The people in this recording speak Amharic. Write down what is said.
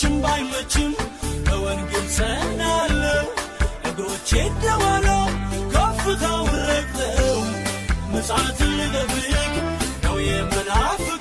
ቢመችም ባይመችም በወንጌል ጸናለሁ። እግሮቼ ደዋለው ከፍታውን ረግጠው ምጽአትን ልጠብቅ ነው የምናፍቀው።